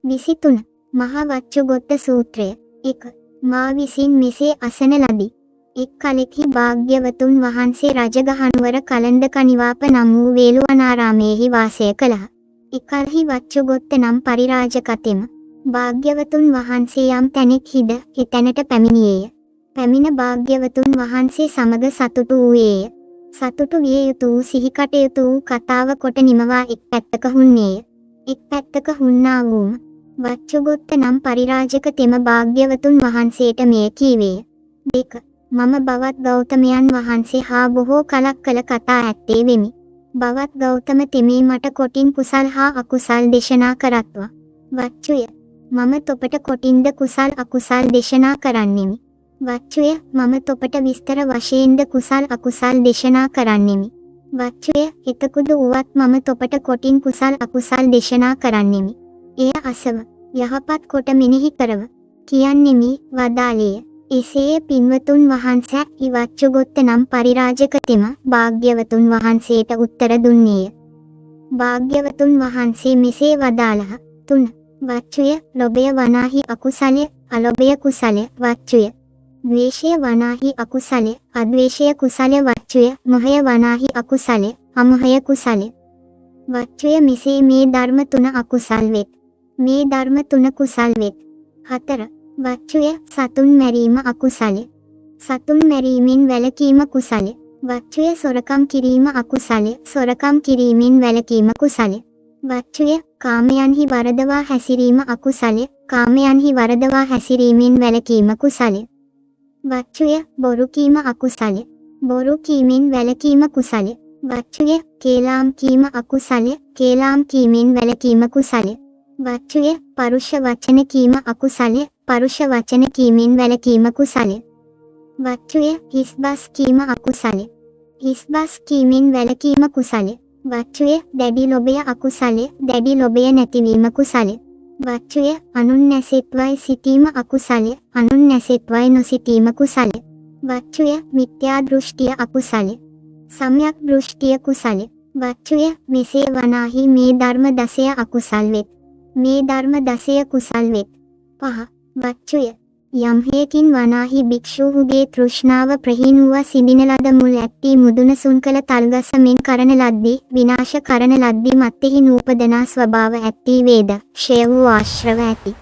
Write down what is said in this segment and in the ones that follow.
23. මහා වච්චුගොත්ත සූත්‍රය. 1. මා විසින් මෙසේ අසන ලදී. එක් කලෙකි භාග්‍යවතුන් වහන්සේ රජගහනුවර කලන්දකනිවාප නම් වූ වේළුවනාරාමයේහි වාසය කළහ. එකල්හි වච්චුගොත්ත නම් පරිරාජකතෙම භාග්‍යවතුන් වහන්සේ යම් තැනෙක්හිද එතැනට පැමිණියේය. පැමිණ භාග්‍යවතුන් වහන්සේ සමග සතුටු වූයේය. සතුටු විය යුතු වූ සිහිකටයුතු වූ කතාව කොට නිමවා එක් පැත්තක හුන්නේය. එක් පැත්තක හුන්නා වූම වච්චුගොත්ත නම් පරිරාජක තෙම භාග්‍යවතුන් වහන්සේට මෙය කීවේය. 2. මම බවත් ගෞතමයන් වහන්සේ හා බොහෝ කලක් කළ කතා ඇත්තේ වෙමි. බවත් ගෞතම තෙමේ මට කොටින් කුසල් හා අකුසල් දේශනා කරත්වා. වච්චුය, මම තොපට කොටින්ද කුසල් අකුසල් දේශනා කරන්නෙමි. වච්චුය, මම තොපට විස්තර වශයෙන්ද කුසල් අකුසල් දේශනා කරන්නෙමි. වච්චුය, එතකුදු වුවත් මම තොපට කොටින් කුසල් අකුසල් දේශනා කරන්නෙමි. එය අසව යහපත් කොට මෙනෙහි කරව. කියන්නෙමි වදාළේය. එසේ පින්වතුන් වහන්සේ ඉවච්චුගොත්ත නම් පරිරාජක තෙම භාග්‍යවතුන් වහන්සේට උත්තර දුන්නේය. භාග්‍යවතුන් වහන්සේ මෙසේ වදාළහ. 3. වච්චුය, ලොභය වනාහි අකුසලය, අලොභය කුසලය. වච්චුය, ද්වේෂය වනාහි අකුසලය, අද්වේෂය කුසලය. වච්චුය, මොහය වනාහි අකුසලය, අමොහය කුසලය. වච්චුය, මෙසේ මේ ධර්ම තුන අකුසල් වෙත්. මේ ධර්ම තුන කුසල් වෙත්. 4. වච්චුය, සතුන් මැරීම අකුසලය. සතුන් මැරීමෙන් වැළකීම කුසලය. වච්චුය, සොරකම් කිරීම අකුසලය. සොරකම් කිරීමෙන් වැළකීම කුසලය. වච්චුය, කාමයන්හි වරදවා හැසිරීම අකුසලය. කාමයන්හි වරදවා හැසිරීමෙන් වැළකීම කුසලය. වච්චුය, බොරු කීම අකුසලය. බොරු කීමෙන් වැළකීම කුසලය. වච්චුය, කේලාම් කීම අකුසලය. කේලාම් කීමෙන් වැළකීම කුසලය. වච්චුය, පරුෂ වචන කීම අකුසලය. පරුෂ වචන කීමෙන් වැළකීම කුසලය. වච්චුය, හිස්බස් කීම අකුසලය. හිස්බස් කීමෙන් වැළකීම කුසලය. වච්චුය, දැඩි ලොභය අකුසලය. දැඩි ලොභය නැතිවීම කුසලය. වච්චුය, අනුන් නැසෙත්වයි සිතීම අකුසලය. අනුන් නැසෙත්වයි නොසිතීම කුසලය. වච්චුය, මිත්‍යා දෘෂ්ටිය අකුසලය. සම්‍යක් දෘෂ්ටිය කුසලය. වච්චුය, මෙසේ වනාහි මේ ධර්ම දසය අකුසල් වෙත්. මේ ධර්ම දසය කුසල් වෙත්. 5. වච්චුය, යම් හේකින් වනාහි භික්ෂූහුගේ තෘෂ්ණාව ප්‍රහීන වූ සිඳින ලද මුල් ඇත්ති මුදුන සුන් කළ තල්ගස මෙන් කරන ලද්දී විනාශ කරන ලද්දී මත්ෙහි නූපදනා ස්වභාව ඇත්ති වේද, ක්ෂය වූ ආශ්‍රව ඇති.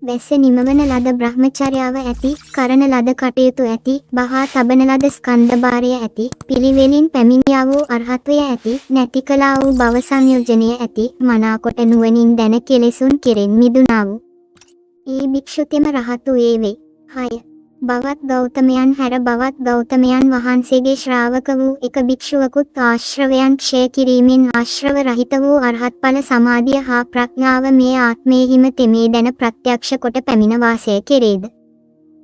වැස්ස නිමවන ලද බ්‍රහ්මචර්යාව ඇති, කරන ලද කටයුතු ඇති, බහා තබන ලද ස්කන්ධ භාරය ඇති, පිළිවෙලින් පැමිණියා වූ අරහත්වය ඇති, නැති කළා වූ භව සංයෝජනය ඇති, මනාකොට නුවණින් දැන කෙලෙසුන් කෙරෙන් මිදුණා වූ ඒ භික්ෂුතෙම රහත් වූයේ වේ. 6. බවත් ගෞතමයන් හැර බවත් ගෞතමයන් වහන්සේගේ ශ්‍රාවක වූ එක භික්ෂුවකුත් ආශ්‍රවයන් ක්ෂය කිරීමෙන් ආශ්‍රව රහිත වූ අරහත් ඵල සමාධිය හා ප්‍රඥාව මේ ආත්මයෙහිම තෙමේ දැන ප්‍රත්‍යක්ෂ කොට පැමිණ වාසය කෙරේද?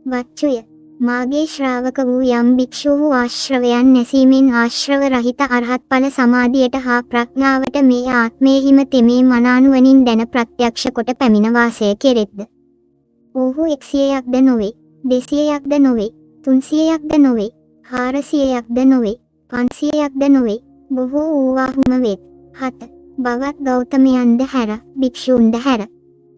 වච්චුය, මාගේ ශ්‍රාවක වූ යම් භික්ෂූහු ආශ්‍රවයන් නැසීමෙන් ආශ්‍රව රහිත අරහත් ඵල සමාධියට හා ප්‍රඥාවට මේ ආත්මයෙහිම තෙමේ මනානුවණින් දැන ප්‍රත්‍යක්ෂ කොට පැමිණ වාසය කෙරෙත්ද? ඔව්හු 100ක්ද නොවේ, 200ක්ද නොවේ, 300ක්ද නොවේ, 400ක්ද නොවේ, 500ක්ද නොවේ, බොහෝ වූවාහුම වෙත්. 7. බවත් ගෞතමයන්ද හැර, භික්ෂූන්ද හැර,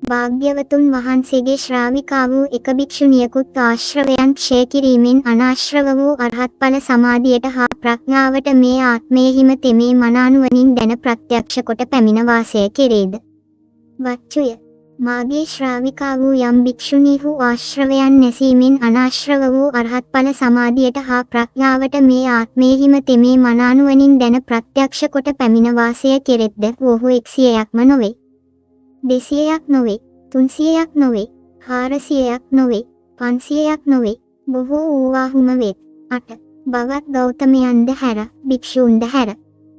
භාග්‍යවතුන් වහන්සේගේ ශ්‍රාවිකා වූ එක භික්ෂුණියකුත් ආශ්‍රවයන් ක්ෂය කිරීමෙන් අනාශ්‍රව වූ අරහත් ඵල සමාධියට හා ප්‍රඥාවට මේ ආත්මයෙහිම තෙමේ මනානුවණින් දැන ප්‍රත්‍යක්ෂ කොට පැමිණ වාසය කෙරේද? වච්චුය, මාගේ ශ්‍රාවිකා වූ යම් භික්ෂුණීහු ආශ්‍රවයන් නැසීමෙන් අනාශ්‍රව වූ අරහත් ඵල සමාධියට හා ප්‍රඥාවට මේ ආත්මයෙහිම තෙමේ මනානුවණින් දැන ප්‍රත්‍යක්ෂ කොට පැමිණ වාසය කෙරෙත්ද? ඔහු 100ක්ම නොවේ, 200ක් නොවේ, 300ක් නොවේ, 400ක් නොවේ, 500ක් නොවේ, බොහෝ වූවාහුම වෙත්. 8. බවත් ගෞතමයන්ද හැර, භික්ෂූන්ද හැර,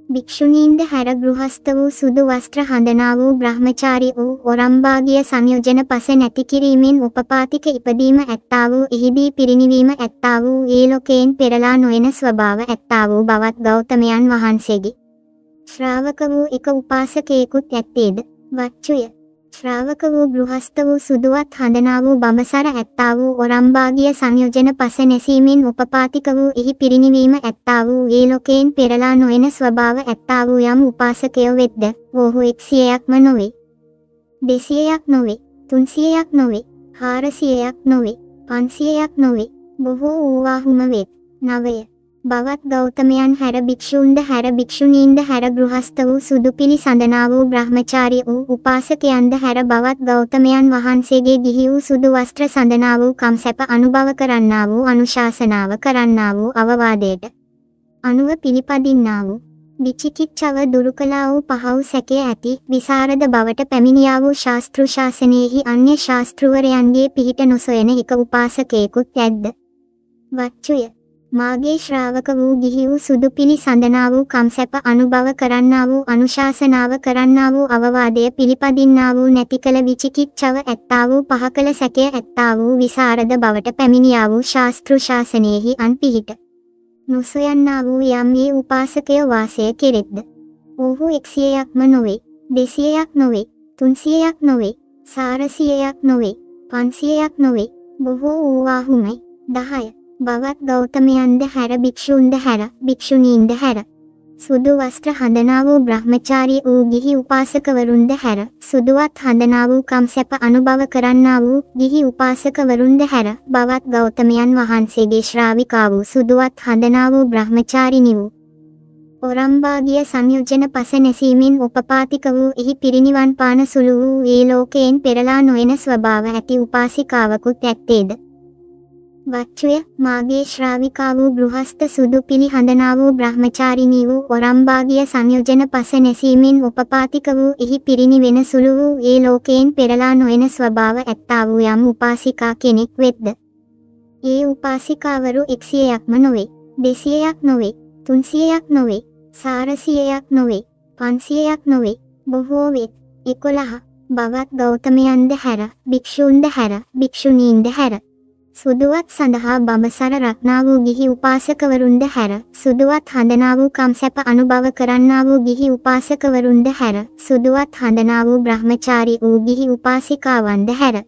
භික්ෂුණීන්ද හැර ගෘහස්ත වූ සුදු වස්ත්‍ර හඳනා වූ බ්‍රහ්මචාරී වූ ඔරම්බාගිය සංයෝජන පස නැති කිරීමෙන් උපපාතික ඉපදීම ඇත්තා වූ එහිදී පිරිනිවීම ඇත්තා වූ ඒ ලෝකයෙන් පෙරලා නොයන ස්වභාව ඇත්තා වූ බවත් ගෞතමයන් වහන්සේගේ ශ්‍රාවක වූ එක උපාසකයෙකුත් ඇත්තේද? වච්චුය, ශ්‍රාවක වූ ගෘහස්ත වූ සුදුවත් හඳනා වූ බඹසර ඇත්තා වූ ඔරම්බාගිය සංයෝජන පස නැසීමෙන් උපපාතික වූ එහි පිරිනිවීම ඇත්තා වූ ඒ ලෝකයෙන් පෙරලා නොයන ස්වභාව ඇත්තා වූ යම් උපාසකයෝ වෙත්ද? ඔහු 100ක්ම නොවේ, 200ක් නොවේ, 300ක් නොවේ, 400ක් නොවේ, 500ක් නොවේ, බොහෝ වූවාහුම වෙත්. 9. බවත් ගෞතමයන් හැර භික්ෂූන්ද හැර භික්ෂුණීන්ද හැර ගෘහස්ත වූ සුදු පිළි සඳනා වූ බ්‍රහ්මචාරී වූ උපාසකයන්ද හැර බවත් ගෞතමයන් වහන්සේගේ ගිහි වූ සුදු වස්ත්‍ර සඳනා වූ කම්සැප අනුභව කරන්නා වූ අනුශාසනාව කරන්නා වූ අවවාදයට අනුව පිළිපදින්නා වූ විචිකිච්ඡව දුරු කළා වූ පහ වූ සැකය ඇති විසරද බවට පැමිණියා වූ ශාස්තෘ ශාසනයෙහි අන්‍ය ශාස්තෘවරයන්ගේ පිහිට නොසොයන එක උපාසකයෙකුත් ඇද්ද? වච්චුය, මාගේ ශ්‍රාවක වූ ගිහි වූ සුදු පිළි සඳනා වූ කම්සැප අනුභව කරන්නා වූ අනුශාසනාව කරන්නා වූ අවවාදය පිළිපදින්නා වූ නැති කළ විචිකිච්ඡව ඇත්තා වූ පහ කළ සැකය ඇත්තා වූ විසරද බවට පැමිණියා වූ ශාස්තෘ ශාසනයෙහි අන් පිහිට නොසොයන්නා වූ යම් ඒ උපාසකය වාසය කෙරෙත්ද? ඔව්හු 100ක්ම නොවේ, 200ක් නොවේ, 300ක් නොවේ, 400ක් නොවේ, 500ක් නොවේ, බොහෝ වූවාහුමයි. 10. බවත් ගෞතමයන්ද හැර භික්ෂූන්ද හැර භික්ෂුණීන්ද හැර සුදු වස්ත්‍ර හඳනා වූ බ්‍රහ්මචාරී වූ ගිහි උපාසකවරුන්ද හැර සුදුවත් හඳනා වූ කම්සැප අනුභව කරන්නා වූ ගිහි උපාසකවරුන්ද හැර බවත් ගෞතමයන් වහන්සේගේ ශ්‍රාවිකා වූ සුදුවත් හඳනා වූ බ්‍රහ්මචාරිණි වූ ඔරම්බාගිය සංයෝජන පස නැසීමෙන් උපපාතික වූ එහි පිරිනිවන් පාන සුළු වූ ඒ ලෝකයෙන් පෙරලා නොයන ස්වභාව ඇති උපාසිකාවකුත් ඇත්තේද? වච්චුය, මාගේ ශ්‍රාවිකා වූ ගෘහස්ත සුදු පිළි හඳනා වූ බ්‍රහ්මචාරිණී වූ ඔරම්බාගිය සංයෝජන පස නැසීමෙන් උපපාතික වූ එහි පිරිනිවෙන සුළු වූ ඒ ලෝකයෙන් පෙරලා නොයන ස්වභාව ඇත්තා වූ යම් උපාසිකා කෙනෙක් වෙත්ද? ඒ උපාසිකාවරු 100ක්ම නොවේ, 200ක් නොවේ, 300ක් නොවේ, 400ක් නොවේ, 500ක් නොවේ, බොහෝ වෙත්. 11. බවත් ගෞතමයන්ද හැර භික්ෂූන්ද හැර භික්ෂුණීන්ද හැර සුදුවත් සඳහා බඹසර රක්නා වූ ගිහි උපාසකවරුන්ද හැර සුදුවත් හඳනා වූ කම්සැප අනුභව කරන්නා වූ ගිහි උපාසකවරුන්ද හැර සුදුවත් හඳනා වූ බ්‍රහ්මචාරී වූ ගිහි උපාසිකාවන්ද හැර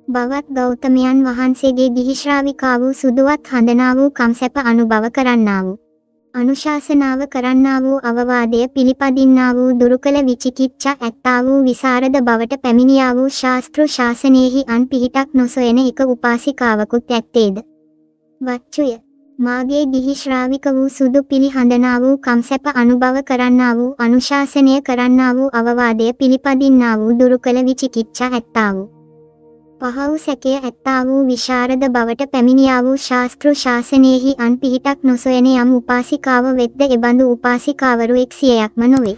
බවත් ගෞතමයන් වහන්සේගේ ගිහි ශ්‍රාවිකා වූ සුදුවත් හඳනා වූ කම්සැප අනුභව කරන්නා වූ අනුශාසනාව කරන්නා වූ අවවාදය පිළිපදින්නා වූ දුරු කළ විචිකිච්ඡා ඇත්තා වූ විසරද බවට පැමිණියා වූ ශාස්තෘ ශාසනයෙහි අන් පිහිටක් නොසොයන එක උපාසිකාවකුත් ඇත්තේද? වච්චුය, මාගේ ගිහි ශ්‍රාවික වූ සුදු පිළි හඳනා වූ කම්සැප අනුභව කරන්නා වූ අනුශාසනය කරන්නා වූ අවවාදය පිළිපදින්නා වූ දුරු කළ විචිකිච්ඡා ඇත්තා වූ පහ වූ සැකය ඇත්තා වූ විශාරද බවට පැමිණියා වූ ශාස්තෘ ශාසනයෙහි අන් පිහිටක් නොසොයන යම් උපාසිකාව වෙත්ද? එබඳු උපාසිකාවරු 100ක්ම නොවේ,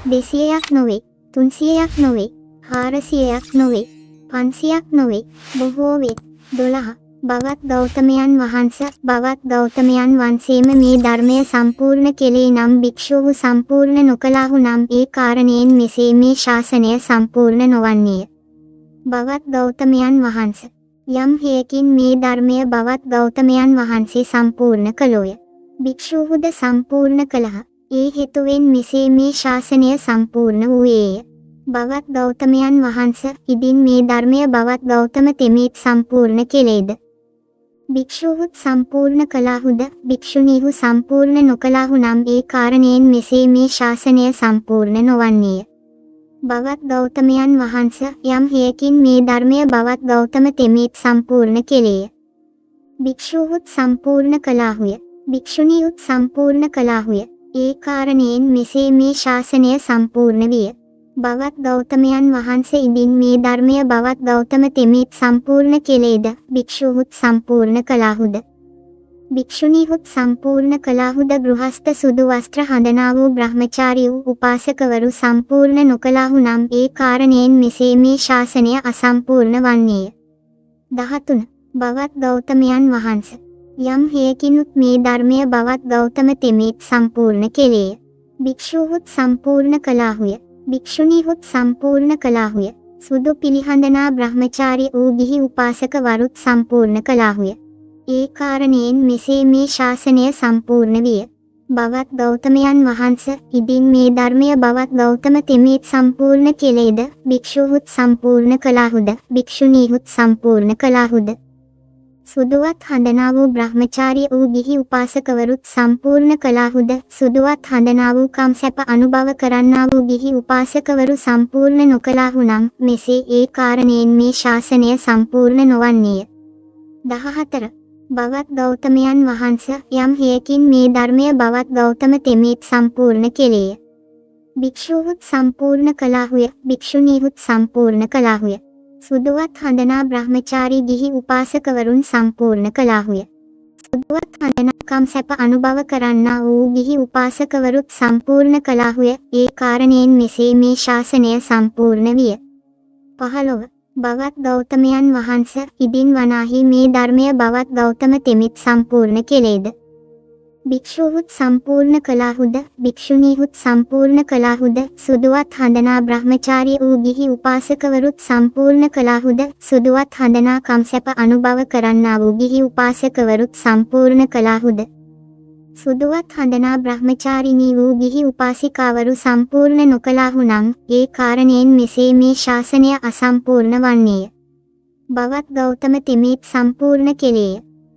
200ක් නොවේ, 300ක් නොවේ, 400ක් නොවේ, 500ක් නොවේ, බොහෝ වෙත්. 12. බවත් ගෞතමයන් වහන්ස, බවත් ගෞතමයන් වහන්සේම මේ ධර්මය සම්පූර්ණ කෙලේ නම් භික්ෂූහු සම්පූර්ණ නොකළාහු නම් ඒ කාරණයෙන් මෙසේ මේ ශාසනය සම්පූර්ණ නොවන්නේය. බවත් ගෞතමයන් වහන්ස, යම් හේයකින් මේ ධර්මය බවත් ගෞතමයන් වහන්සේ සම්පූර්ණ කළෝය. භික්ෂූහුද සම්පූර්ණ කළහ. ඒ හේතුවෙන් මෙසේ මේ ශාසනය සම්පූර්ණ වූයේය. බවත් ගෞතමයන් වහන්ස, ඉදින් මේ ධර්මය බවත් ගෞතම තෙමේත් සම්පූර්ණ කෙලේද? භික්ෂූහුත් සම්පූර්ණ කළාහුද භික්ෂුණීහු සම්පූර්ණ නොකළාහු නම් ඒ කාරණයෙන් මෙසේ මේ ශාසනය සම්පූර්ණ නොවන්නේය. බවත් ගෞතමයන් වහන්ස, යම් හේයකින් මේ ධර්මය බවත් ගෞතම තෙමේත් සම්පූර්ණ කෙලේය. භික්ෂූහුත් සම්පූර්ණ කළාහුය. භික්ෂුණීහුත් සම්පූර්ණ කළාහුය. ඒ කාරණයෙන් මෙසේ මේ ශාසනය සම්පූර්ණ විය. බවත් ගෞතමයන් වහන්සේ, ඉදින් මේ ධර්මය බවත් ගෞතම තෙමේත් සම්පූර්ණ කෙලේද? භික්ෂූහුත් සම්පූර්ණ කළාහුද භික්ෂුණීහුත් සම්පූර්ණ කළාහුද ගෘහස්ත සුදු වස්ත්‍ර හඳනා වූ බ්‍රහ්මචාරී වූ උපාසකවරු සම්පූර්ණ නොකළාහු නම් ඒ කාරණයෙන් මෙසේ මේ ශාසනය අසම්පූර්ණ වන්නේය. 13. බවත් ගෞතමයන් වහන්ස, යම් හේයකිනුත් මේ ධර්මය බවත් ගෞතම තෙමේත් සම්පූර්ණ කෙලේය. භික්ෂූහුත් සම්පූර්ණ කළාහුය. භික්ෂුණීහුත් සම්පූර්ණ කළාහුය. සුදු පිළිහඳනා බ්‍රහ්මචාරී වූ ගිහි උපාසකවරුත් සම්පූර්ණ කළාහුය. ඒ කාරණයෙන් මෙසේ මේ ශාසනය සම්පූර්ණ විය. බවත් ගෞතමයන් වහන්ස, ඉදින් මේ ධර්මය බවත් ගෞතම තෙමේත් සම්පූර්ණ කෙලේද? භික්ෂූහුත් සම්පූර්ණ කළාහුද භික්ෂුණීහුත් සම්පූර්ණ කළාහුද සුදුවත් හඳනා වූ බ්‍රහ්මචාරී වූ ගිහි උපාසකවරුත් සම්පූර්ණ කළාහුද? සුදුවත් හඳනා වූ කම් සැප අනුභව කරන්නා වූ ගිහි උපාසකවරු සම්පූර්ණ නොකළාහු නම් මෙසේ ඒ කාරණයෙන් මේ ශාසනය සම්පූර්ණ නොවන්නේය. 14. බවත් ගෞතමයන් වහන්ස යම් හේයකින් මේ ධර්මය බවත් ගෞතම තෙමේත් සම්පූර්ණ කෙලේය. භික්ෂූහුත් සම්පූර්ණ කළාහුය, භික්ෂුණීහුත් සම්පූර්ණ කළාහුය. සුදුවත් හඳනා බ්‍රහ්මචාරී ගිහි උපාසකවරුන් සම්පූර්ණ කළාහුය. සුදුවත් හඳනා කම් සැප අනුභව කරන්නා වූ ගිහි උපාසකවරුත් සම්පූර්ණ කළාහුය. ඒ කාරණයෙන් මෙසේ මේ ශාසනය සම්පූර්ණ විය. 15. බවත් ගෞතමයන් වහන්ස ඉදින් වනාහි මේ ධර්මය බවත් ගෞතම තෙමිත් සම්පූර්ණ කෙලේද? භික්ෂූහුත් සම්පූර්ණ කළාහුද? භික්ෂුණීහුත් සම්පූර්ණ කළාහුද? සුදුවත් හඳනා බ්‍රහ්මචාරී වූ ගිහි උපාසකවරුත් සම්පූර්ණ කළාහුද? සුදුවත් හඳනා කම්සැප අනුභව කරන්නා වූ ගිහි උපාසකවරුත් සම්පූර්ණ කළාහුද? සුදුවත් හඳනා බ්‍රහ්මචාරිණී වූ ගිහි උපාසිකාවරු සම්පූර්ණ නොකළාහු නම් ඒ කාරණයෙන් මෙසේ මේ ශාසනය අසම්පූර්ණ වන්නේය. බවත් ගෞතම තෙමේත් සම්පූර්ණ කෙලේය.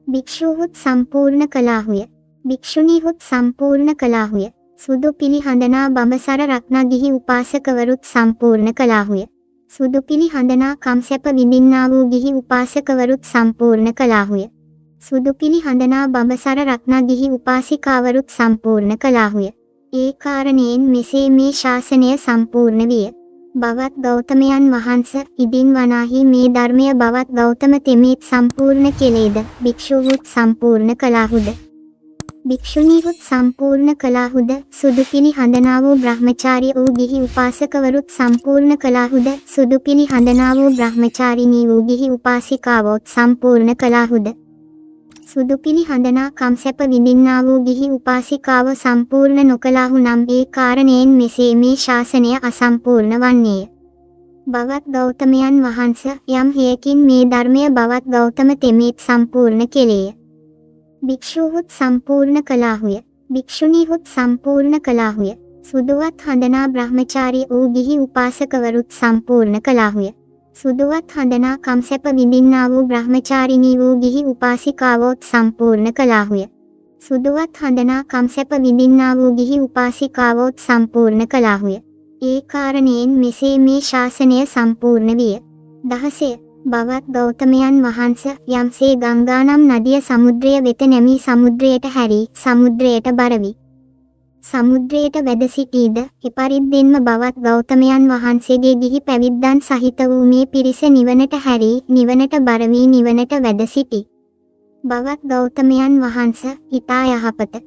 භික්ෂූහුත් සම්පූර්ණ කළාහුය. භික්ෂුණීහුත් සම්පූර්ණ කළාහුය. සුදු පිළි හඳනා බඹසර රත්නා ගිහි උපාසකවරුත් සම්පූර්ණ කළාහුය. සුදු පිළි හඳනා කම්සැප විඳින්නා වූ ගිහි උපාසකවරුත් සම්පූර්ණ කළාහුය. සුදු පිළි හඳනා බඹසර රත්නා ගිහි උපාසිකාවරුත් සම්පූර්ණ කළාහුය. ඒ කාරණයෙන් මෙසේ මේ ශාසනය සම්පූර්ණ විය. බවත් ගෞතමයන් වහන්ස ඉදින් වනාහි මේ ධර්මය බවත් ගෞතම තෙමේත් සම්පූර්ණ කෙලේද? භික්ෂුහුත් සම්පූර්ණ කළාහුද? භික්ෂුණීහුත් සම්පූර්ණ කළාහුද? සුදු පිළි හඳනා වූ බ්‍රහ්මචාරී වූ ගිහි උපාසකවරුත් සම්පූර්ණ කළාහුද? සුදු පිළි හඳනා වූ බ්‍රහ්මචාරිණී වූ ගිහි උපාසිකාවොත් සම්පූර්ණ කළාහුද? සුදු පිළි හඳනා කම්සැප විඳින්නා වූ ගිහි උපාසිකාව සම්පූර්ණ නොකළාහු නම් ඒ කාරණයෙන් මෙසේ මේ ශාසනය අසම්පූර්ණ වන්නේය. බවත් ගෞතමයන් වහන්ස යම් හේයකින් මේ ධර්මය බවත් ගෞතම තෙමේත් සම්පූර්ණ කෙලේය. භික්ෂූහුත් සම්පූර්ණ කළාහුය. භික්ෂුණීහුත් සම්පූර්ණ කළාහුය. සුදුවත් හඳනා බ්‍රහ්මචාරී වූ ගිහි උපාසකවරුත් සම්පූර්ණ කළාහුය. සුදුවත් හඳනා කම්සැප විඳින්නා වූ බ්‍රහ්මචාරිණී වූ ගිහි උපාසිකාවෝත් සම්පූර්ණ කළාහුය. සුදුවත් හඳනා කම්සැප විඳින්නා වූ ගිහි උපාසිකාවෝත් සම්පූර්ණ කළාහුය. ඒ කාරණයෙන් මෙසේ මේ ශාසනය සම්පූර්ණ විය. 16. බවත් ගෞතමයන් වහන්ස යම්සේ ගංගානම් නදිය සමුද්‍රය වෙත නැමී සමුද්‍රයට හැරී සමුද්‍රයට බර වී සමුද්‍රයට වැද සිටීද, එපරිද්දෙන්ම බවත් ගෞතමයන් වහන්සේගේ ගිහි පැවිද්දන් සහිත වූ මේ පිරිස නිවනට හැරී නිවනට බර වී නිවනට වැද සිටී. බවත් ගෞතමයන් වහන්ස ඊතා යහපත.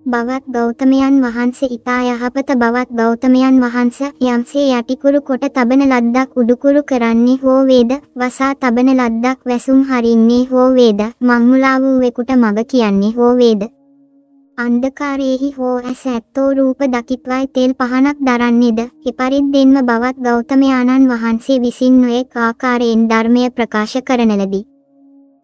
බවත් ගෞතමයන් වහන්ස ඊතා යහපත. බවත් ගෞතමයන් වහන්ස යම්සේ යටිකුරු කොට තබන ලද්දක් උඩුකුරු කරන්නේ හෝ වේද, වසා තබන ලද්දක් වැසුම් හරින්නේ හෝ වේද, මංමුලා වූවෙකුට මඟ කියන්නේ හෝ වේද, අන්ධකාරයේහි හෝ ඇස ඇත්තෝ රූප දකිත්වයි තෙල් පහනක් දරන්නේද, එපරිද්දෙන්ම බවත් ගෞතමයාණන් වහන්සේ විසින් නොයෙක් ආකාරයෙන් ධර්මය ප්‍රකාශ කරන ලදී.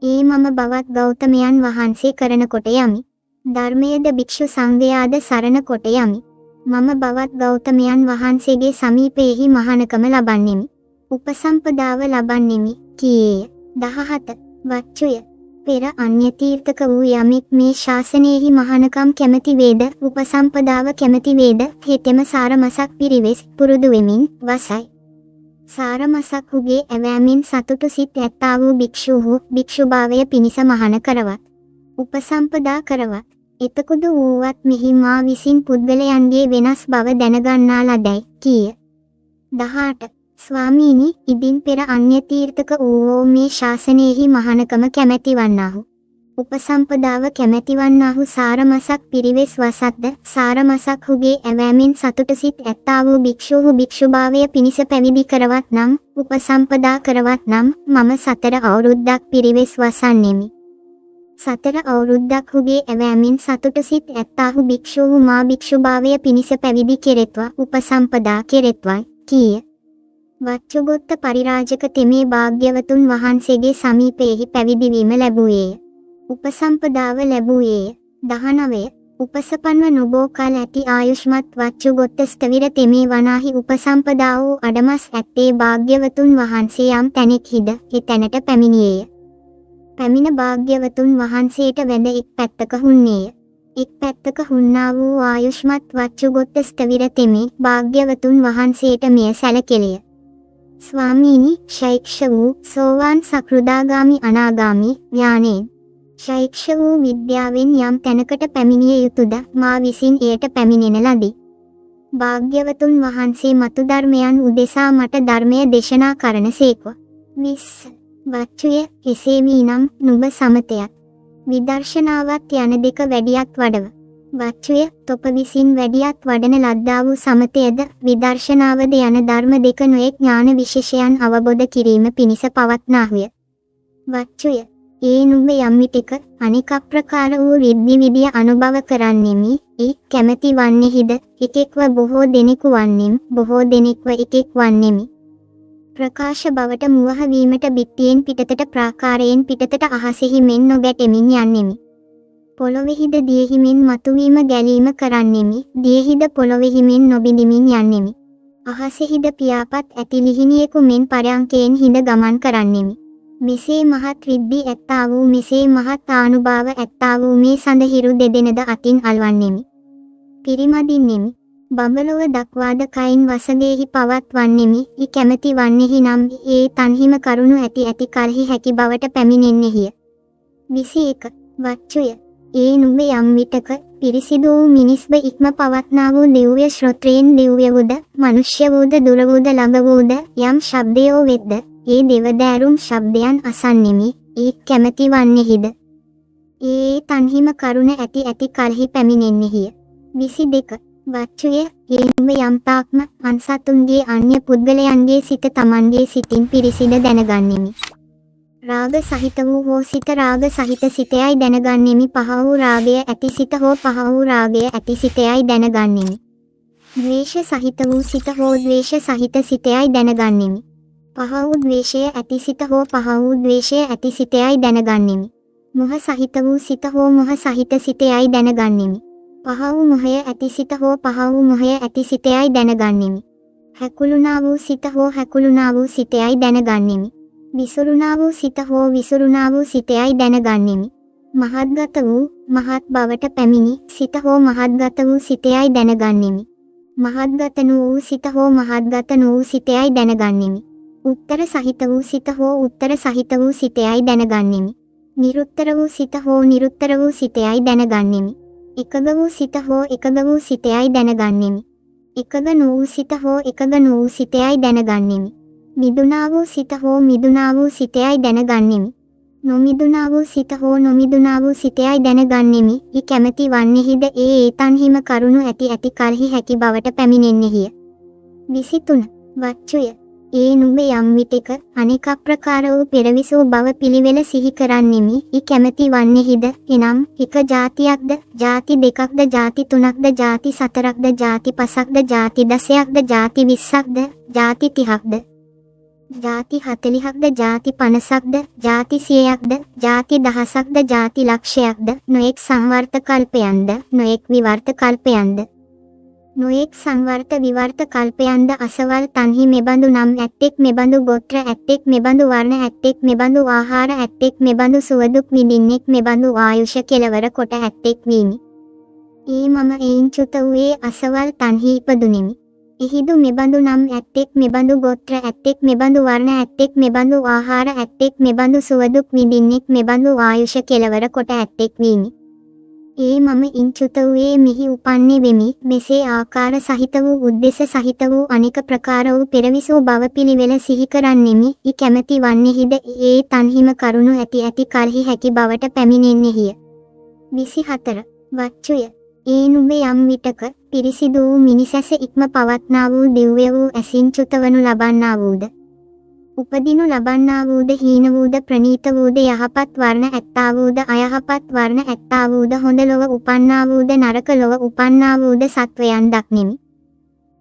ඒ මම බවත් ගෞතමයන් වහන්සේ කරන කොට යමි. ධර්මයේද භික්ෂු සංඝයාද සරණ කොට යමි. මම බවත් ගෞතමයන් වහන්සේගේ සමීපයෙහි මහානකම ලබන්නෙමි. උපසම්පදාව ලබන්නෙමි කීයේය. 17. වච්චුය. පෙර අන්‍ය තීර්ථක වූ යමෙක් මේ ශාසනයෙහි මහානකම් කැමැති වේද, උපසම්පදාව කැමැති වේද, හෙතෙම සාරමසක් පිරිවෙස් පුරුදු වෙමින් වසයි. සාරමසක් හුගේ ඇවෑමෙන් සතුටු සිත් ඇත්තා වූ භික්ෂූහු භික්ෂුභාවය පිණිස මහාන කරවත්. උපසම්පදා කරවත්. එතකුදු වූවත් මෙහි මා විසින් පුද්ගලයන්ගේ වෙනස් බව දැනගන්නා ලදැයි කීය. 18. ස්වාමීනි, ඉදින් පෙර අන්‍ය තීර්ථක වූවෝ මේ ශාසනයෙහි මහානකම කැමැතිවන්නාහු, උපසම්පදාව කැමැතිවන්නාහු සාරමසක් පිරිවෙස් වසත්ද, සාරමසක් හුගේ ඇවෑමෙන් සතුට සිත් ඇත්තා වූ භික්ෂූහු භික්ෂුභාවය පිණිස පැවිදි කරවත් නම්, උපසම්පදා කරවත් නම්, මම 4 අවුරුද්දක් පිරිවෙස් වසන්නෙමි. 4 අවුරුද්දක් හුගේ ඇවෑමෙන් සතුට සිත් ඇත්තාහු භික්ෂූහු මා භික්ෂුභාවය පිණිස පැවිදි කෙරෙත්වා, උපසම්පදා කෙරෙත්වා කීය. වච්චුගොත්ත පරිරාජක තෙමේ භාග්‍යවතුන් වහන්සේගේ සමීපයෙහි පැවිදිවීම ලැබුවේය. උපසම්පදාව ලැබුවේය. 19. උපසපන්ව නොබෝ කල ඇති ආයුෂ්මත් වච්චුගොත්ත ස්ථවිර තෙමේ වනාහි උපසම්පදා වූ අඩමස් ඇත්තේ භාග්‍යවතුන් වහන්සේ යම් තැනෙක්හිද ඒ තැනට පැමිණියේය. පැමිණ භාග්‍යවතුන් වහන්සේට වැඳ එක් පැත්තක හුන්නේය. එක් පැත්තක හුන්නා වූ ආයුෂ්මත් වච්චුගොත්ත ස්ථවිර තෙමේ භාග්‍යවතුන් වහන්සේට මෙය සැලකෙළේය. ස්වාමීනි, ශෛක්ෂ වූ සෝවාන් සකෘදාගාමි අනාගාමි ඥානයෙන් ශෛක්ෂ වූ විද්‍යාවෙන් යම් තැනකට පැමිණිය යුතුද මා විසින් එයට පැමිණෙන ලදී. භාග්‍යවතුන් වහන්සේ මතු ධර්මයන් උදෙසා මට ධර්මය දේශනා කරන සේක්ව. 20. වච්චුය, එසේ වී නම් නුඹ සමතයත් විදර්ශනාවත් යන දෙක වැඩියත් වඩව. වච්චුය, තොප විසින් වැඩියත් වඩන ලද්දා වූ සමතයද විදර්ශනාවද යන ධර්ම දෙක නොයෙක් ඥාන විශේෂයන් අවබෝධ කිරීම පිණිස පවත්නාහුය. වච්චුය, ඒ නුඹ යම් විටක අනෙක ප්‍රකාර වූ රිද්දි විදිය අනුභව කරන්නෙමි, ඒ කැමැති වන්නේහිද? එකෙක්ව බොහෝ දෙනෙකු වන්නෙම්, බොහෝ දෙනෙක්ව එකෙක් වන්නෙමි. ප්‍රකාශ බවට මුවහ වීමට බිත්තියෙන් පිටතට ප්‍රාකාරයෙන් පිටතට අහසෙහි මෙන් නොගැටෙමින් යන්නෙමි. පොළොවෙහිද දියෙහි මෙන් මතුවීම ගැලීම කරන්නෙමි, දියෙහිද පොළොවෙහි මෙන් නොබිඳිමින් යන්නෙමි. අහසෙහිද පියාපත් ඇති ලිහිණියෙකු මෙන් පරයන්කයෙන් හිඳ ගමන් කරන්නෙමි. මෙසේ මහත් රිද්දි ඇත්තා වූ මෙසේ මහත් ආනුභාව ඇත්තා වූ මේ සඳහිරු දෙදෙනද අතින් අල්වන්නෙමි. පිරිමදින්නෙමි. බඹලොව දක්වාද කයින් වසඟෙහි පවත්වන්නෙමි. යි කැමැති වන්නෙහි නම් ඒ තන්හිම කරුණු ඇති ඇති කල්හි හැකි බවට පැමිණෙන්නෙහිය. 21. වච්චුය, ඒ නුඹ යම් විටක පිරිසිදු වූ මිනිස්බ ඉක්ම පවත්නා වූ දිව්‍ය ශ්‍රොත්‍රයෙන් දිව්‍ය වූද, මනුෂ්‍ය වූද, දුර වූද, ළඟ වූද යම් ශබ්දයෝ වෙත්ද, ඒ දෙවදෑරුම් ශබ්දයන් අසන්නෙමි. ඒ කැමැති වන්නෙහිද? ඒ තන්හිම කරුණ ඇති ඇති කල්හි පැමිණෙන්නෙහිය. 22. වච්චුය, ඒ නුඹ යම් තාක්ම අන් සතුන්ගේ අන්‍ය පුද්ගලයන්ගේ සිත තමන්ගේ සිතින් පිරිසිඳ දැනගන්නෙමි. රාග සහිත වූ හෝ සිත රාග සහිත සිතයයි දැනගන්නෙමි. පහ වූ රාගය ඇති සිත හෝ පහ වූ රාගය ඇති සිතයයි දැනගන්නෙමි. ද්වේෂ සහිත වූ සිත හෝ ද්වේෂ සහිත සිතයයි දැනගන්නෙමි. පහ වූ ද්වේෂය ඇති සිත හෝ පහ වූ ද්වේෂය ඇති සිතයයි දැනගන්නෙමි. මොහ සහිත වූ සිත හෝ මොහ සහිත සිතයයි දැනගන්නෙමි. පහ වූ මොහය ඇති සිත හෝ පහ වූ මොහය ඇති සිතයයි දැනගන්නෙමි. හැකුළුණා වූ සිත හෝ හැකුළුණා වූ සිතයයි දැනගන්නෙමි. විසුරුණා වූ සිත හෝ විසුරුණා වූ සිතයයි දැනගන්නෙමි. මහත්ගත වූ මහත් බවට පැමිණි සිත හෝ මහත්ගත වූ සිතයයි දැනගන්නෙමි. මහත්ගත වූ සිත හෝ මහත්ගත වූ සිතයයි දැනගන්නෙමි. උත්තර සහිත වූ සිත හෝ උත්තර සහිත වූ සිතයයි දැනගන්නෙමි. නිරුත්තර වූ සිත හෝ නිරුත්තර වූ සිතයයි දැනගන්නෙමි. එකග වූ සිත හෝ එකග වූ සිතයයි දැනගන්නෙමි. එකග නොවූ සිත හෝ එකග නොවූ සිතයයි දැනගන්නෙමි. මිදුණා වූ සිත හෝ මිදුණා වූ සිතයයි දැනගන්නෙමි. නොමිදුණා වූ සිත හෝ නොමිදුණා වූ සිතයයි දැනගන්නෙමි. යි කැමැති වන්නෙහිද? ඒ ඒතන්හිම කරුණු ඇති ඇති කල්හි හැකි බවට පැමිණෙන්නෙහිය. 23. වච්චුය, ඒ නුඹ යම් විටක අනෙක ප්‍රකාර වූ පෙරවිසූ බව පිළිවෙල සිහි කරන්නෙමි. යි කැමැති වන්නෙහිද? එනම් එක ජාතියක්ද, ජාති දෙකක්ද, ජාති තුනක්ද, ජාති සතරක්ද, ජාති පසක්ද, ජාති 10ක්ද, ජාති 20ක්ද, ජාති 30ක්ද, ජාති 40ක්ද, ජාති 50ක්ද, ජාති 100ක්ද, ජාති 1000ක්ද, ජාති ලක්ෂයක්ද, නොයෙක් සංවර්ත කල්පයන්ද, නොයෙක් විවර්ත කල්පයන්ද, නොයෙක් සංවර්ත විවර්ත කල්පයන්ද අසවල් තන්හි මෙබඳු නම් ඇත්තෙක්, මෙබඳු ගෝත්‍ර ඇත්තෙක්, මෙබඳු වර්ණ ඇත්තෙක්, මෙබඳු ආහාර ඇත්තෙක්, මෙබඳු සුවදුක් විඳින්නෙක්, මෙබඳු ආයුෂ කෙලවර කොට ඇත්තෙක් වීමි. ඒ මම එයින් චුත වූයේ අසවල් තන්හි ඉපදුනෙමි. එහිදු මෙබඳු නම් ඇත්තෙක්, මෙබඳු ගෝත්‍ර ඇත්තෙක්, මෙබඳු වර්ණ ඇත්තෙක්, මෙබඳු ආහාර ඇත්තෙක්, මෙබඳු සුවදුක් විඳින්නෙක්, මෙබඳු ආයුෂ කෙලවර කොට ඇත්තෙක් වීමි. ඒ මම ඉන් චුත වූයේ මෙහි උපන්නේ වෙමි. මෙසේ ආකාර සහිත වූ උද්දේශ සහිත වූ අනෙක ප්‍රකාර වූ පෙරවිසූ භව පිළිවෙල සිහි කරන්නෙමි. යි කැමැති වන්නෙහිද? ඒ තන්හිම කරුණු ඇති ඇති කල්හි හැකි බවට පැමිණෙන්නෙහිය. 24. වච්චුය, ඒ නුඹ යම් විටක පිරිසිදු වූ මිනිසැස ඉක්ම පවත්නා වූ දිව්‍ය වූ ඇසින් චුතවනු ලබන්නා වූද, උපදිනු ලබන්නා වූද, හීන වූද, ප්‍රණීත වූද, යහපත් වර්ණ ඇත්තා වූද, අයහපත් වර්ණ ඇත්තා වූද, හොඳ ලොව උපන්නා වූද, නරක ලොව උපන්නා වූද සත්වයන් දක්නෙමි.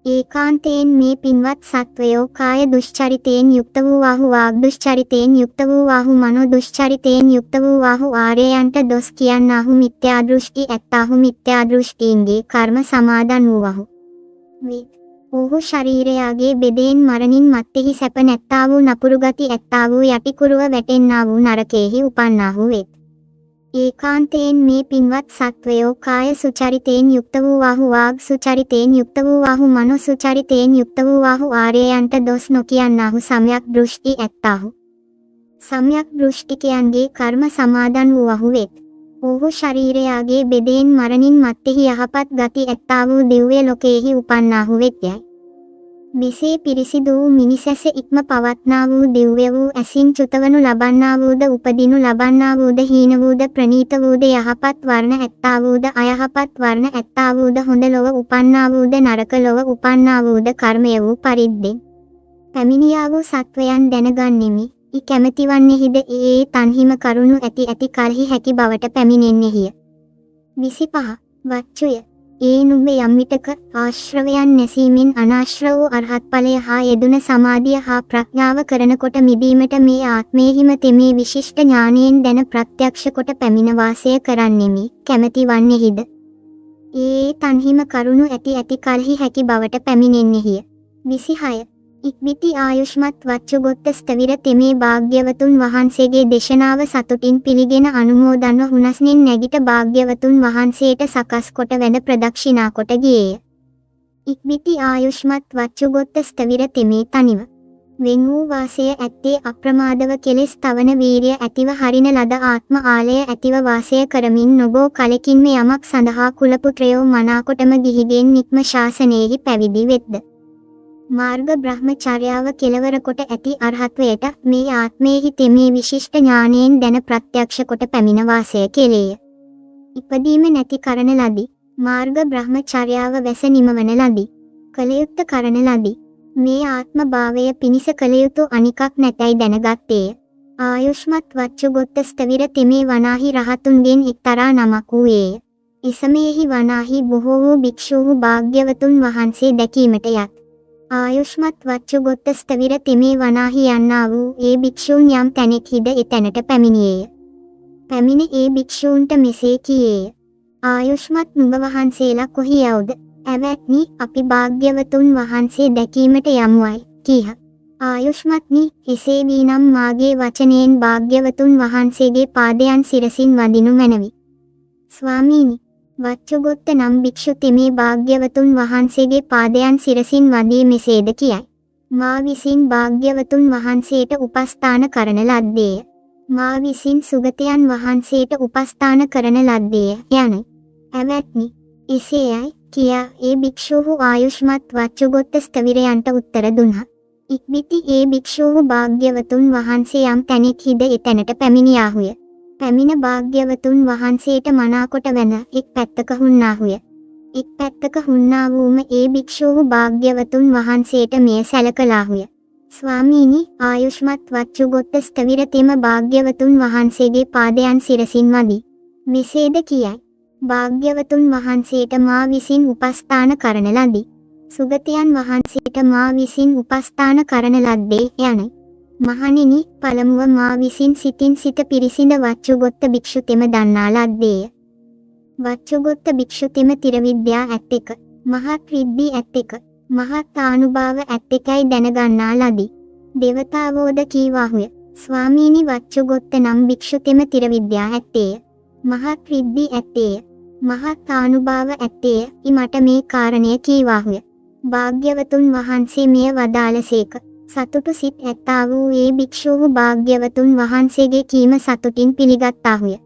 ඒකාන්තයෙන් මේ පින්වත් සත්වයෝ කාය දුෂ්චරිතයෙන් යුක්ත වූවාහු, වාග් දුෂ්චරිතයෙන් යුක්ත වූවාහු, මනෝ දුෂ්චරිතයෙන් යුක්ත වූවාහු, ආර්යයන්ට දොස් කියන්නාහු, මිත්‍යා දෘෂ්ටි ඇත්තාහු, මිත්‍යා දෘෂ්ටීන්ගේ කර්ම සමාදන් වූවහු වේ. ඔහු ශරීරයාගේ බෙදයෙන් මරණින් මත්තෙහි සැප නැත්තා වූ නපුරු ගති ඇත්තා වූ යටිකුරුව වැටෙන්නා වූ නරකයෙහි උපන්නාහු වෙත්. ඒකාන්තයෙන් මේ පින්වත් සත්වයෝ කාය සුචරිතයෙන් යුක්ත වූවාහු, වාග් සුචරිතයෙන් යුක්ත වූවාහු, මනෝ සුචරිතයෙන් යුක්ත වූවාහු, ආර්යයන්ට දොස් නොකියන්නාහු, සම්‍යක් දෘෂ්ටි ඇත්තාහු. සම්‍යක් දෘෂ්ටිකයන්ගේ කර්ම සමාදන් වූවහු වෙත්. ඔහු ශරීරයාගේ බෙදයෙන් මරණින් මත්තෙහි යහපත් ගති ඇත්තා වූ දිව්‍ය ලෝකයෙහි උපන්නාහු වෙත්යයි. මෙසේ පිරිසිදු වූ මිනිසැස ඉක්ම පවත්නා වූ දිව්‍ය වූ ඇසින් චුතවනු ලබන්නා වූද, උපදිනු ලබන්නා වූද, හීන වූද, ප්‍රණීත වූද, යහපත් වර්ණ ඇත්තා වූද, අයහපත් වර්ණ ඇත්තා වූද, හොඳ ලොව උපන්නා වූද, නරක ලොව උපන්නා වූද, කර්මය වූ පරිද්දෙන් පැමිණියා වූ සත්වයන් දැනගන්නෙමි. කැමැතිවන්නේහිද ඒ ඒ තන්හිම කරුණු ඇති ඇති කල්හි හැකි බවට පැමිණෙන්නෙහිය. 25. වච්චුය. ඒ නුඹ යම් විටක ආශ්‍රවයන් නැසීමෙන් අනාශ්‍රව වූ අරහත් ඵලය හා යෙදුන සමාධිය හා ප්‍රඥාව කරනකොට මිදීමට මේ ආත්මයෙහිම තෙමේ විශිෂ්ට ඥානයෙන් දැන ප්‍රත්‍යක්ෂ කොට පැමිණ වාසය කරන්නෙමි. කැමැති වන්නේහිද? ඒ ඒ තන්හිම කරුණු ඇති ඇති කල්හි හැකි බවට පැමිණෙන්නෙහිය. 26. ඉක්බිති ආයුෂ්මත් වච්චුගොත්ත ස්ථවිර තෙමේ භාග්‍යවතුන් වහන්සේගේ දේශනාව සතුටින් පිළිගෙන අනුමෝදන්ව හුනස්නෙන් නැගිට භාග්‍යවතුන් වහන්සේට සකස් කොට වැඳ ප්‍රදක්ෂිනා කොට ගියේය. ඉක්බිති ආයුෂ්මත් වච්චුගොත්ත ස්ථවිර තෙමේ තනිව වෙන් වූ වාසය ඇත්තේ අප්‍රමාදව කෙලෙස් තවන වීරිය ඇතිව හරින ලද ආත්ම ආලය ඇතිව වාසය කරමින් නොබෝ කලකින්ම යමක් සඳහා කුලපුත්‍රයෝ මනාකොටම ගිහිගෙන් නික්ම ශාසනයෙහි පැවිදි වෙත්ද, මාර්ග බ්‍රහ්මචර්යාව කෙලවර කොට ඇති අරහත්වයට මේ ආත්මයෙහි තෙමේ විශිෂ්ට ඥානයෙන් දැන ප්‍රත්‍යක්ෂ කොට පැමිණ වාසය කෙලේය. ඉපදීම නැති කරන ලදී. මාර්ග බ්‍රහ්මචර්යාව වැස නිමවන ලදී. කලයුත්ත කරන ලදී. මේ ආත්ම භාවය පිණිස කළ යුතු අනිකක් නැතැයි දැනගත්තේය. ආයුෂ්මත් වච්චුගොත්ත ස්ථවිර තෙමේ වනාහි රහතුන්ගෙන් එක්තරා නමක් වූයේය. එසමයෙහි වනාහි බොහෝ වූ භික්ෂූහු භාග්‍යවතුන් වහන්සේ දැකීමට යත්. ආයුෂ්මත් වච්චුගොත්ත ස්ථවිර තෙමේ වනාහි යන්නා වූ ඒ භික්ෂූන් යම් තැනෙක්හිද එතැනට පැමිණියේය. පැමිණ ඒ භික්ෂූන්ට මෙසේ කීයේය. ආයුෂ්මත් නුඹ වහන්සේලා කොහි යවුද? ඇවැත්නි, අපි භාග්‍යවතුන් වහන්සේ දැකීමට යමුයි, කීහ. ආයුෂ්මත්නි, එසේ වී නම් මාගේ වචනයෙන් භාග්‍යවතුන් වහන්සේගේ පාදයන් සිරසින් වඳිනු මැනවි. ස්වාමීනි, වච්චුගොත්ත නම් භික්ෂු තෙමේ භාග්‍යවතුන් වහන්සේගේ පාදයන් සිරසින් වඳී මෙසේද කියයි. මා විසින් භාග්‍යවතුන් වහන්සේට උපස්ථාන කරන ලද්දේය. මා විසින් සුගතයන් වහන්සේට උපස්ථාන කරන ලද්දේය යනයි. ඇවැත්නි, එසේයයි කියා ඒ භික්ෂූහු ආයුෂ්මත් වච්චුගොත්ත ස්ථවිරයන්ට උත්තර දුන්හ. ඉක්බිති ඒ භික්ෂූහු භාග්‍යවතුන් වහන්සේ යම් තැනෙක්හිද එතැනට පැමිණියාහුය. පැමිණ භාග්‍යවතුන් වහන්සේට මනාකොට වැඳ එක් පැත්තක හුන්නාහුය. එක් පැත්තක හුන්නා වූම ඒ භික්ෂූහු භාග්‍යවතුන් වහන්සේට මෙය සැලකලාහුය. ස්වාමීනි, ආයුෂ්මත් වච්චුගොත්ත ස්ථවිර තෙම භාග්‍යවතුන් වහන්සේගේ පාදයන් සිරසින් වදී. මෙසේද කියයි. භාග්‍යවතුන් වහන්සේට මා විසින් උපස්ථාන කරන ලදී. සුගතයන් වහන්සේට මා විසින් උපස්ථාන කරන ලද්දේ යනයි. මහණෙනි, පළමුව මා විසින් සිතින් සිත පිරිසිඳ වච්චුගොත්ත භික්ෂු තෙම දන්නා ලද්දේය. වච්චුගොත්ත භික්ෂු තෙම තිරවිද්‍යා ඇත්තෙක, මහත් රිද්දි ඇත්තෙක, මහත් ආනුභාව ඇත්තෙකයි දැනගන්නා ලදී. දේවතාවෝද කීවාහුය. ස්වාමීනි, වච්චුගොත්ත නම් භික්ෂු තෙම තිරවිද්‍යා ඇත්තේය. මහත් රිද්දි ඇත්තේය. මහත් ආනුභාව ඇත්තේය. මට මේ කාරණය කීවාහුය. භාග්‍යවතුන් වහන්සේ මෙය වදාළසේක. සතුටු සිත් ඇත්තා වූ ඒ භික්ෂූහු භාග්‍යවතුන් වහන්සේගේ කීම සතුටින් පිළිගත්තාහුය.